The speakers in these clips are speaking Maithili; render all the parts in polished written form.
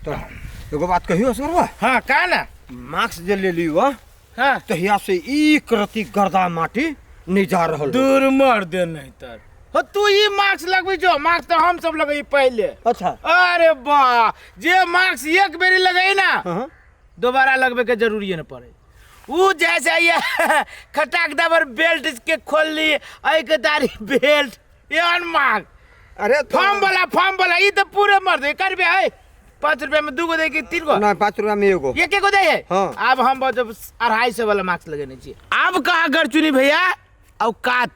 तो एगो बात कहियो असगरवा? हाँ, का ना? मास्क जे ले लियो हाँ, तहिया से एक रति गर्दा माटी नहीं जा रहल हो। दूर मर दे नहीं तर हो तू ई मास्क लगबै छो? मास्क तो हम सब लगै पहले। अच्छा। अरे वाह, जे मास्क एक बेरी लगै ना, हाँ। दोबारा लगबे के जरूरी न पड़े। उ जैसे ये खटाक दाबर बेल्ट के खोल ली, ऐ के दारी बेल्ट एहन मास्क। अरे तो फॉर्म वाला, फॉर्म वाला ई तो पूरे मर दे करबे है। 5 रुपया में 2 गो दे कि 3 गो? ना, 5 रुपया में एगो। एक एगो दे है? हाँ। अब हम जब 250 वाला मास्क लगेने छी। अब कहा गरचुनी भैया औकात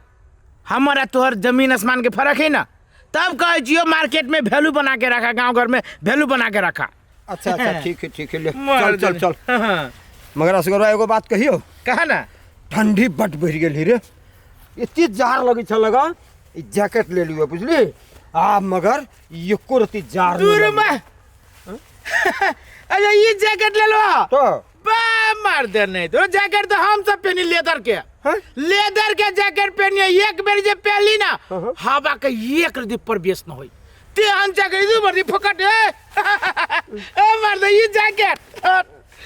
हमारा तोहर जमीन आसमान के फर्क है ना, तब कहे जियो मार्केट में वैल्यू बना के रखा, गांव घर में वैल्यू बना के रखा। अच्छा अच्छा, ठीक है ठीक है, ले मर चल चल दे। चल। हाँ। मगर असगरवा एगो बात कहियो। कहा ना। ठंडी बड बढ़ गेल रे, एते जार लगै छ लगा, ई जैकेट ले लियो बुझली, आ मगर एको रति जार नहीं दूर लगै। में। अच्छा ई जैकेट ले लो। तो बा मार दे नहीं तो जैकेट तो हम सब पहनी लेदर के। हाँ? लेदर के जैकेट पहनी एक बेर जे पहली ना, हाँ। हवा के एक रति प्रवेश न होई। तेहन जैकेट दू मर्दी फकट ए। ए मार दे ई जैकेट।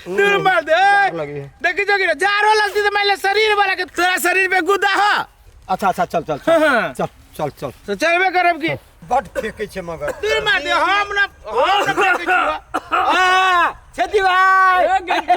दूर मार दे। जार लगी है। देखी जो कि जारो लगती तो मैले शरीर वाला के तोरा शरीर पे गुदा हो। अच्छा अच्छा, चल चल चल। हाँ। चल चल चल। तो चलबे करब की? बड फेकै छै मगर। दूर मार दे, हम ना फेकै छियो। आ, छेदी भाई। ए, गंजी,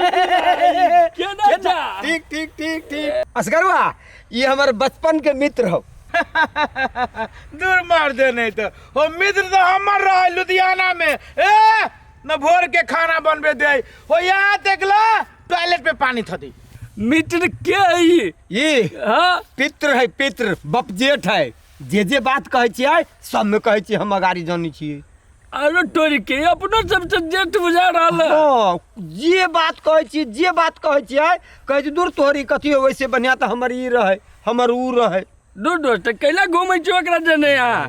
केना जा? ठीक ठीक ठीक ठीक। असगरवा ये हमर बचपन के मित्र हो। दूर मार दे नहीं तो हो मित्र तो हमर रहे लुधियाना में, ए न भोर के खाना बनबे दे हो, यहाँ देखला टॉयलेट पे पानी थदी। मित्र के है ई? ये हाँ? पित्र है, पित्र बप जेठ है, जे जे बात कहै छियै सब में कहै छियै हम अगाड़ी जानै छियै। आरो तोरी के अपनो सबसे जेठ बुझा रहल है। हाँ, जे बात कहै छियै, जे बात कहै छियै कहै छियै दूर तोहरी कथी हो, वैसे बढ़िया तऽ हमर ई रहै हमर ऊ रहै। दूर दोस्त कैला घूमै छियै ओकरा जने यहाँ?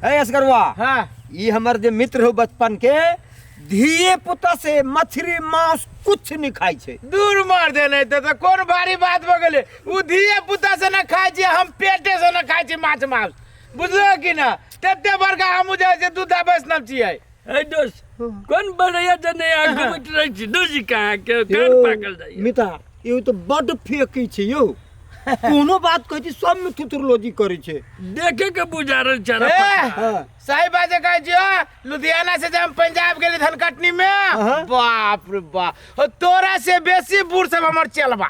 ए असगरवा, हाँ। ई हमर जे मित्र हो बचपन के, धिये पुता से मछली मांस कुछ नहीं खाइ छै। दूर मार दे नहीं तो कोन भारी बात भ गेलै, उ धिये पुता से न खाइ छै, हम पेटे से न खाइ छी माछ मांस, बुझलो कि ना? तते बड़का हमहूँ जाइ छै दूधा वैष्णव छियै। ए दोस्त कोन बड़ैया जने यहाँ घूमैत रहै छी? दोस्त कहाँ के कान पाकल जाइए। मिता यो तो बड फेकै छै यौ, कोनो बात कहै छी सब में थुथुरलोजी करै छै। देखे के बुझा रहल छै रे। ए, हाँ। सही बात कहै छियो, लुधियाना से जब हम पंजाब गेली धनकटनी में, हाँ। बाप रे बाप, ओ तोरा से बेसी बूढ़ सब हमर चलबा।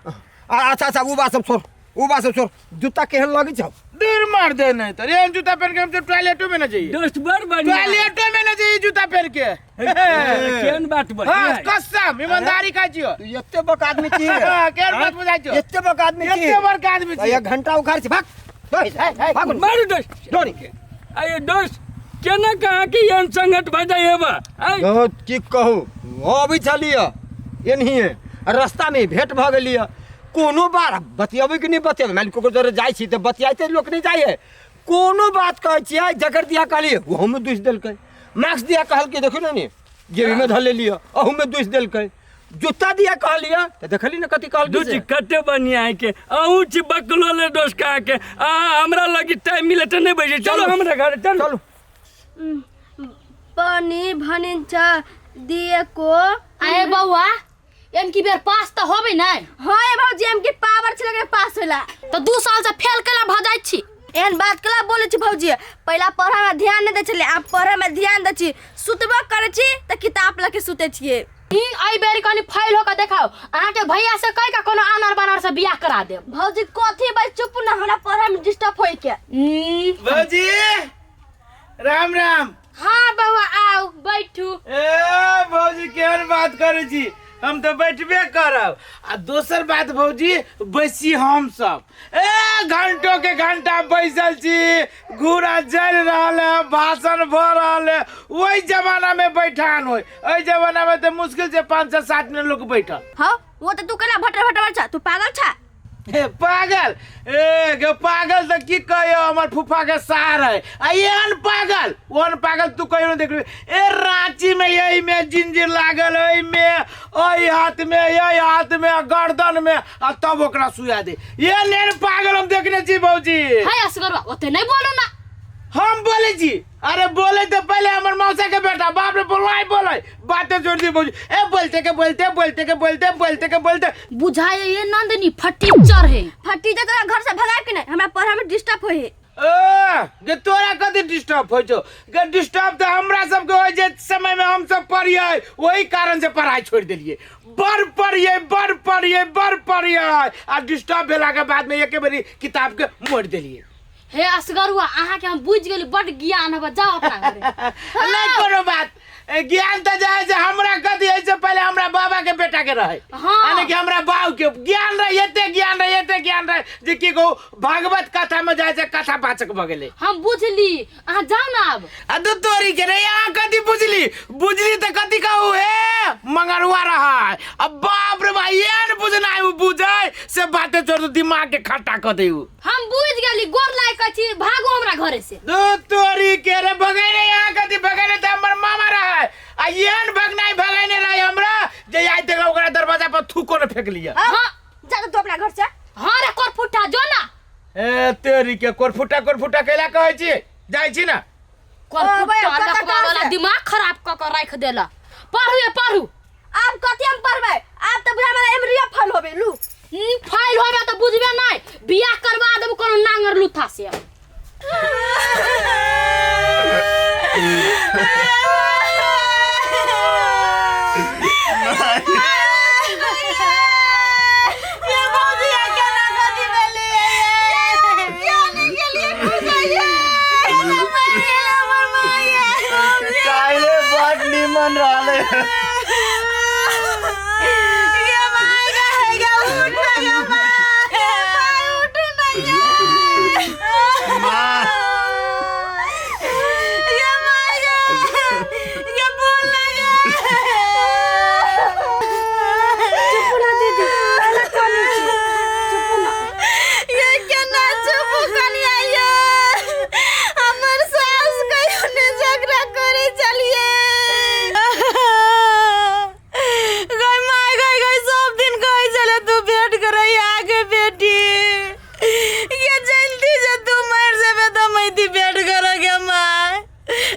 अच्छा अच्छा, उ बात सब छोड़, उ बात सब छोड़, जूता केहन लगै छौ? दूर मार दे नहीं तो एहन जूता पहन के हम तो टॉयलेटो में न जाइए। दोस्त बड़ बढ़िया। टॉयलेटो में न जाइए जूता पहन के। केहन बात बढ़िया हाँ, है। कसम ईमानदारी कहै छियो। तू एते बक आदमी छी रे। हाँ, केहन बात बुझाइ छौ? एते बक आदमी छी। एते बड़का आदमी छी। एक घंटा उखाड़ छी, भाग। भाग। मारू दोस्त। डोरी। अरे दोस्त केना कहाँ के एहन संगत भऽ जाइ हेबा? आँय? बहुत की कहू, अबै छलियै एनहिए रास्ता में भेंट भऽ गेलियै, कोनो बार बतियेबै कि नहि बतियेबै, मानि ककरो जरे जाइ छी तऽ बतियाइते लोक नहि जाइए, कोनो बात कहै छियै जकर दिया कहलियै ओहोमे दुसि देलकै, मास्क दिया कहलकै देखियौ ने ने जेबीमे धऽ लेलियै अहूमे दुसि देलकै, जूता दिया कहलियै तऽ देखली ने कथी कहलकै दूजी से। कते बढ़िया है के अहूँ छी बकलो ले दोस्त कहाँ के, आ हमरा लगी टाइम मिले तऽ नहि बैसे, चलो हमरा घर चलो। चलू। पनि भनिन्छ दिएको। अरे बौआ एम की बेर पास तऽ होबै नै? हाँ ए भौजी, एम की पावर छलै के पास होला। तऽ 2 साल से फेल केला भऽ जाइ छी। एहन बात केला बोलै छी भौजी? पहिला पढ़ै में ध्यान नहि दै छलै, आब पढ़ै में ध्यान दै छी, सुतबो करै छी तऽ किताब लऽ के सुतै छियै। ई एहि बेर कनि फेल होके देखाउ, अहाँके भैया से कहि के कोनो आनर बानर से बियाह करा देब। भौजी कथी भाई चुप ना, हमरा पढ़ै में डिस्टर्ब होय के। भौजी राम राम। हाँ बौआ आउ बैठू। ए भौजी केहन बात करै छी, हम तऽ बैठबे करब। आ दोसर बात भौजी बैसी हम सब ए घंटो के घंटा बैसल छी, घूरा जल रहल है, भाषण भऽ रहल है, ओहि जमाना में बैठान होय, एहि जमाना में तऽ मुश्किल से 5 से 7 मिनट लोग बैठल। हाँ वो तऽ तू केना भटर भटर छा, तू पागल छा? ए, पागल ए गे पागल तऽ की कहियो, हमर फूफा के सार है, आ एहन पागल ओहन पागल तू कहियो नहीं देखलू। ए रांची में यही में जिंजीर लागल, एहि में एहि हाथ में एहि हाथ में गर्दन में, आ तब ओकरा सुया दे, एहन एहन पागल हम देखने छी भौजी। है असगरवा ओते नहीं बोलू ना। हम बोले छी। अरे बोले तो पहले हमर मौसा के बेटा, बाप रे बोलवाई बोले बातें छोड़ दी भौजी। ए बोलते के बोलते बोलते के बोलते बोलते के बोलते बुझाए ये नंदनी फटी चढ़ है। फटी जा तोरा घर से भगा के नहीं, हमरा पढ़ा में डिस्टर्ब होय है। ए गे तोरा कथी डिस्टर्ब होइ छौ? गे डिस्टर्ब तऽ हमरा सबके होइ जे समय में हम सब पढ़ियै, ओही कारण से पढ़ाई छोड़ि देलियै। बड़ पढ़ियै बड़ पढ़ियै बड़ पढ़ियै आ डिस्टर्ब भेला के बाद में एके बेरी किताब के मोड़ि देलियै। हे असगरुआ, अहाँ के हम बुझ गेली, बड ज्ञान हबा, जाओ अपना घरे। नहीं कोनो बात, ज्ञान तऽ जे से हमरा कथी है से पहले हमरा बाबा के बेटा के रहे। हाँ। यानी कि हमरा बाबू के ज्ञान रहे, एते ज्ञान रहे, एते ज्ञान रहे जे की कहू भागवत कथा में जाय से कथा वाचक भऽ गेलै। हम बुझली, अहाँ जाओ ना अब। आ दू तोरी के रे, अहाँ कथी बुझली? बुझली तऽ कथी कहू, हे मंगरुआ रहा। अब बाप रे भाई, एहन बुझनाइ उ बुझै से बाते छोड़ दू, दिमाग के खट्टा कऽ दै उ। हम बुझ गेली, गोर लाग के छी, भागो हमरा घरे से। दू तोरी के रे, भगैने यहाँ कथी भगैने तऽ हमर मामा रहे आ एहन भगनाइ भगैने रहे हमरा जे आइ तक ओकरा दरवाजा पर थूको ने फेंक लिया। हाँ। जा तू अपना घर से। हाँ रे कोरफुटा, जो ना। ए तेरी के कोरफुटा कोरफुटा कैला कहै छी, जाइ छी ना। कोरफुटा ओ, लकवा कतऽ वाला से? दिमाग खराब क के राख देला। पढ़ू ये पढ़ू। आब कथी हम पढ़बै? आब तऽ बुझा हमरा एमरिया फल होबे लू। फाइल होबे तऽ बुझबे नहीं, बियाह करवा देबो कोनो नांगर लूथा से। ये भौजी केना कथी भेलै? जाने के लिए बुझाइए। काल्हे बड निमन रहलै। ये माय गे, गे उठ गे माय, माय उठ ना ये। माँ। ये माय गे, ये बोल ना ये। चुप ना दीदी, पहले कनी छी, चुप ना। ये केना चुप कनिया ये? हमर सास कहियो ने झगड़ा करे चलिए। गई माय गई गई सब दिन कहै छले तू भेंट करे आगे बेटी, ये जल्दी जे तू मर जेबे तऽ मैती भेंट करे गे माय।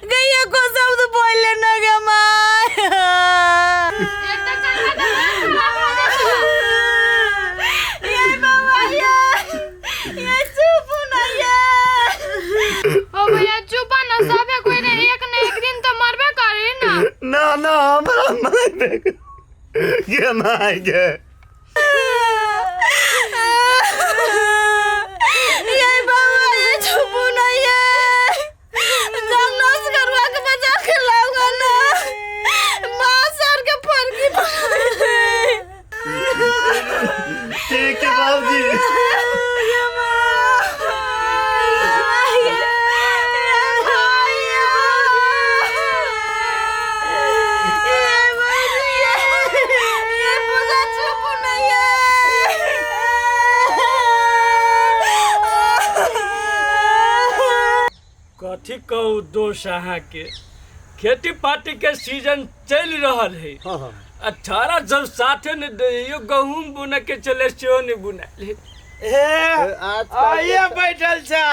गई एको शब्द बोले न गे my. ये बाबा ये चुप ना ये। ओ भैया चुप ना, सबे कोई रे एक न एक दिन तो मरबे करी ना। ना ना हमरा माय देख गे माय गे। ये बाबा ये चुप ना ये। जब नस करवा के बजा के लाऊंगा ना, माँ सर के फरकी पकड़। ठीक है बाबूजी। ये माँ, ये माँ, ये ये पूजा चुप ना ये। कथी कहू दोष, अहाँके खेती पाती के सीजन चलि रहल है। हाँ हाँ। अठारह जब साथे ने दैयो गहूम बुने के चले सेहो ने बुनायल है। ए आजकल आइए बैठल छा,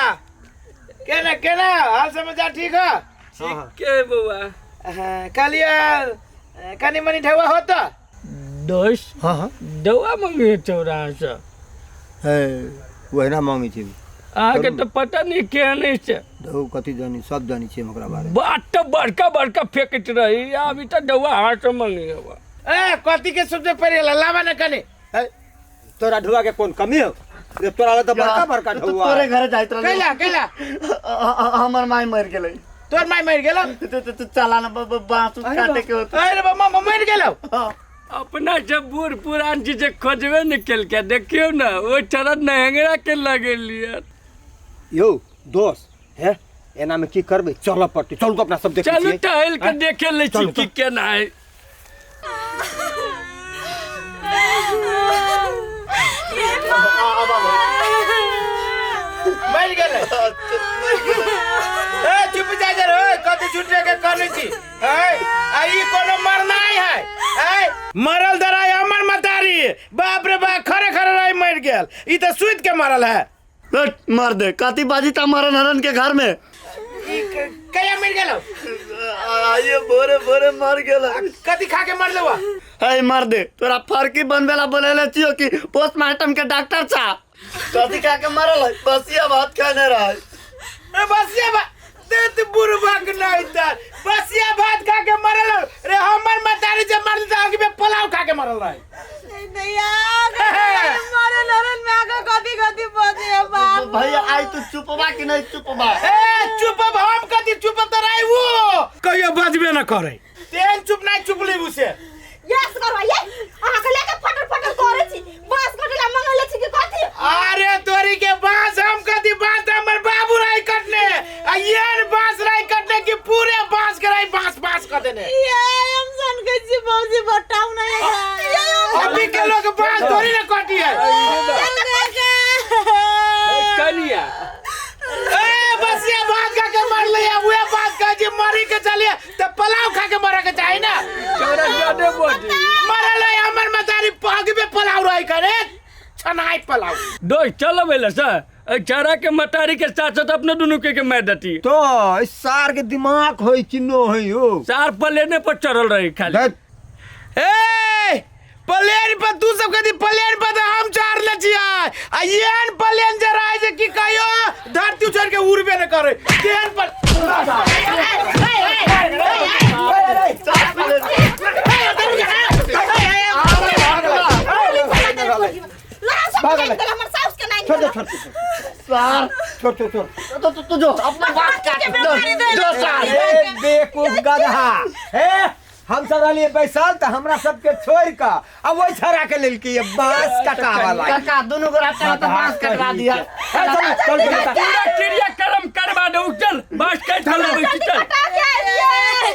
केना केना हाल समाचार ठीक है? ठीक के बौआ। कहलिए कनी मनी ढेवा होता दोष। हाँ हाँ। दवा मंगे चौरा से। है वही मांगे छी। अहाँके तऽ पता नहीं केहन छै। ढौ कथी जानी, सब जानी छी हम ओकरा बारे। बात तऽ बड़का बड़का फेकैत रही, अभी तऽ दवा हाथ मंगे हवा। ए कथी के सबसे पड़े लावा ने कनी। है तोरा ढुआ के कोन कमी हो रे? तोरा तऽ बड़का बड़का ढुआ। तोरे घरे जाइत रहलै। कैला कैला? हमर माय मरि गेलै। तोर माय मरि गेलौ? तो चला ना बांस उस काटे के होते। अरे बाबा मामा मरि गेलौ? हाँ। अपना जब बूढ़ पुरान जी जे खोजबे ने केलकै, देखियौ ने ओहि तरह नहंगरा के लगेलियै। यौ दोस्त, हे एना में की करबै? चलऽ पड़तै, चलू तऽ अपना सब देखै चलू छियै। टहल के देखे लै छी चलू, की केना है। मरि गेलै। ए चुप जा जर, ओए कथी झूठे के कहने छी? ए आ ई कोनो मरनाइ है? ए मरल दराय हमर मतारी, बाप रे बाप, खरे खरे रही मरि गेल। ई तऽ सुति के मरल है। हट, मार दे काती बाजी ता मरन हरन के घर में। कहिया मर गेलो? आइए भोरे भोरे मर गेल। कथी खा के मर लेवा? है मर दे, तोरा फरकी बनबेला बोलेले छियो कि पोस्टमार्टम के डॉक्टर छा। कथी खा के मरल है? बसिया भात खाने रहे। रे बसिया भात दे तू बुढ़बक नहीं तर बसिया भात खा के मरल। रे हमर मतारी जे मरल त आगे में पुलाव खा के मरल रहे। दैया मरल हरल में आगे कथी कथी बजे बाप। भैया आई तू चुपबा कि नहीं चुपबा? ए चुपब हम कथी चुपब त रही वो कहियो बजबे न करे तेन चुप नहीं चुपली उसे। यस करवा ये अहाँ के लेके फटर फटर करे छी बांस कटेला मंगले छी कि कथी? अरे तोरी के बांस हम कथी बांस त हमर बाबू राई कटने आ येन बांस राई कटने कि पूरे बांस के राई बांस बांस कर देने। ये हम सन के छी भौजी बताऊ नहीं है। अभी के लोग बांस थोड़ी ना कटी है। कनिया ए बसिया भात खा के मर ले उहे बात कह जे मरी के चलिए त पुलाव खा के मरे के चाही ना। तोरा जादे बोटी मरल है हमर मतारी पग में पुलाव रही करे छनाई पुलाव। दोस्त चलो बेले सर चारा के मतारी के साथ साथ अपने दोनों के मार देती। तो इस सार के दिमाग होई कि नो होई हो? सार प्लेने पर चढ़ल रही खाली। ए प्लेन पर तू सब कदी प्लेन पर हम चढ़ ले छियै आ येन प्लेन जे रहे जे की कहियो धरती उछड़ के उड़बे न करे तेन पर। हमर साउस के नहीं छोड़ दे, छोड़ सार छोड़ छोड़ छोड़ तो तू जो अपना बात काट जो सार। ए बेवकूफ गधा हे, हम सब रहलिए बैसल त हमरा सबके छोड़ क आ वही छड़ा के लेलकी बांस कटावा काका दोनों गोरा चला तो बांस कटवा दिया। चल चल चल पूरा क्रियाक्रम करवा दे चल बांस काट चल चल। कटा के आइए।